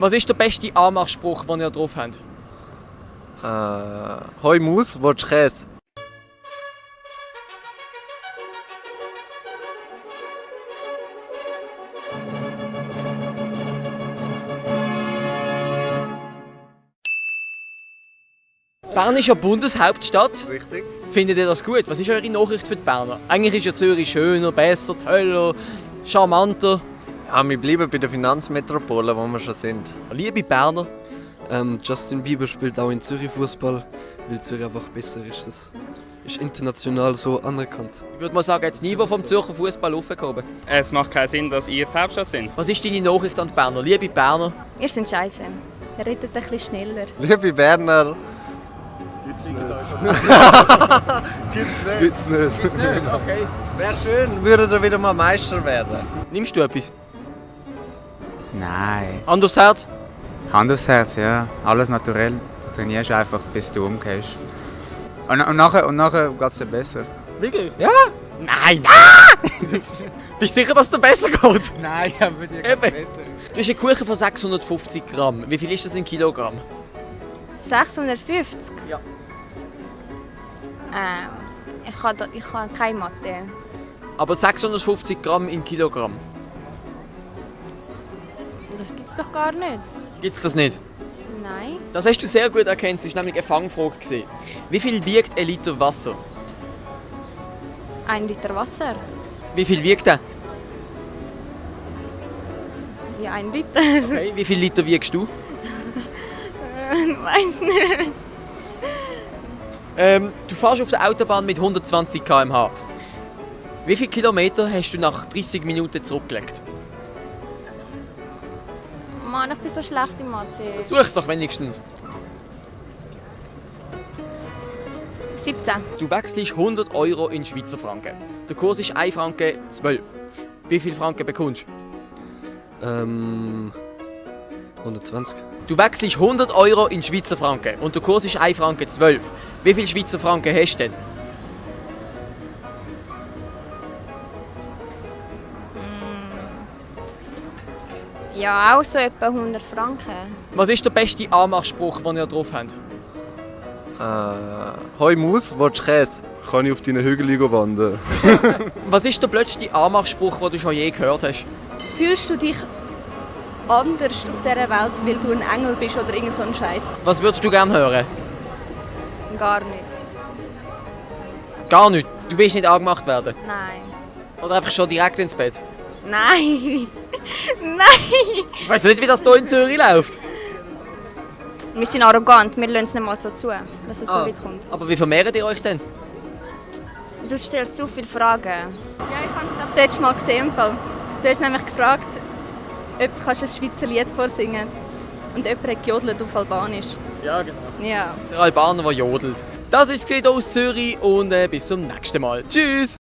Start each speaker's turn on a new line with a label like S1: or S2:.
S1: Was ist der beste Anmachspruch, den ihr drauf habt?
S2: Hoi Maus, willst du Käse?
S1: Bern ist ja Bundeshauptstadt.
S2: Richtig.
S1: Findet ihr das gut? Was ist eure Nachricht für die Berner? Eigentlich ist ja Zürich schöner, besser, toller, charmanter.
S2: Ja, wir bleiben bei der Finanzmetropole, wo wir schon sind.
S1: Liebe Berner,
S3: Justin Bieber spielt auch in Zürich Fußball, weil Zürich einfach besser ist. Das ist international so anerkannt.
S1: ich würde mal sagen, das Niveau vom Zürcher Fußball aufgehoben.
S4: Es macht keinen Sinn, dass ihr die Hauptstadt sind.
S1: Was ist deine Nachricht an die Berner? Liebe Berner,
S5: Ihr seid scheiße. Redet ein bisschen schneller.
S2: Liebe Berner,
S3: Gibt's nicht.
S1: okay.
S2: wäre schön, würdet ihr wieder mal Meister werden.
S1: Nimmst du etwas?
S6: Nein.
S1: Hand aufs Herz?
S6: Hand aufs Herz, ja. Alles naturell. Du trainierst einfach, bis du umgehst. Und nachher geht es dir besser.
S1: Wirklich? Ja? Nein! Bist du sicher, dass es dir besser geht?
S6: Nein, aber dir
S1: Eben. Du hast einen Kuchen von 650 Gramm. Wie viel ist das in Kilogramm?
S5: 650?
S1: Ja.
S5: Ich kann keine Mathe.
S1: Aber 650 Gramm in Kilogramm.
S5: Das gibt's doch gar nicht.
S1: Gibt's das nicht?
S5: Nein.
S1: Das hast du sehr gut erkannt. Das war nämlich eine Fangfrage gewesen. Wie viel wiegt ein Liter Wasser?
S5: 1 Liter Wasser.
S1: Wie viel wiegt der?
S5: Ja, 1 Liter.
S1: Okay. Wie viel Liter wiegst du?
S5: Weiß nicht.
S1: Du fährst auf der Autobahn mit 120 km/h. Wie viele Kilometer hast du nach 30 Minuten zurückgelegt?
S5: Mann, ich bin so schlecht in Mathe.
S1: Versuch's doch wenigstens.
S5: 17.
S1: Du wechselst 100 Euro in Schweizer Franken. Der Kurs ist 1 Franken 12. Wie viel Franken bekommst du?
S3: 120.
S1: Du wechselst 100 Euro in Schweizer Franken und der Kurs ist 1 Franken 12. Wie viel Schweizer Franken hast du denn?
S5: Ja, auch so etwa 100 Franken.
S1: Was ist der beste Anmachspruch, den ihr drauf habt?
S2: Hoi Maus, willst du Käse?
S3: Kann ich auf deinen Hügel wandern?
S1: Was ist der blödste Anmachspruch, den du schon je gehört hast?
S7: Fühlst du dich anders auf dieser Welt, weil du ein Engel bist oder irgend so ein Scheiß?
S1: Was würdest du gerne hören?
S5: Gar nicht.
S1: Gar nicht. Du willst nicht angemacht werden.
S5: Nein.
S1: Oder einfach schon direkt ins Bett.
S5: Nein. Nein.
S1: Ich weiss nicht, wie das hier in Zürich läuft.
S5: Wir sind arrogant, wir lassen es nicht mal so zu, dass es so weit kommt.
S1: Aber wie vermehrt ihr euch denn?
S5: Du stellst so viele Fragen.
S7: Ja, ich habe es gerade letztes Mal gesehen. Im Fall. Du hast nämlich gefragt, ob du ein Schweizer Lied vorsingen kannst. Und jemand hat gejodelt auf Albanisch.
S1: Ja, genau.
S7: Ja.
S1: Der Albaner, der jodelt. Das war es hier aus Zürich und bis zum nächsten Mal. Tschüss!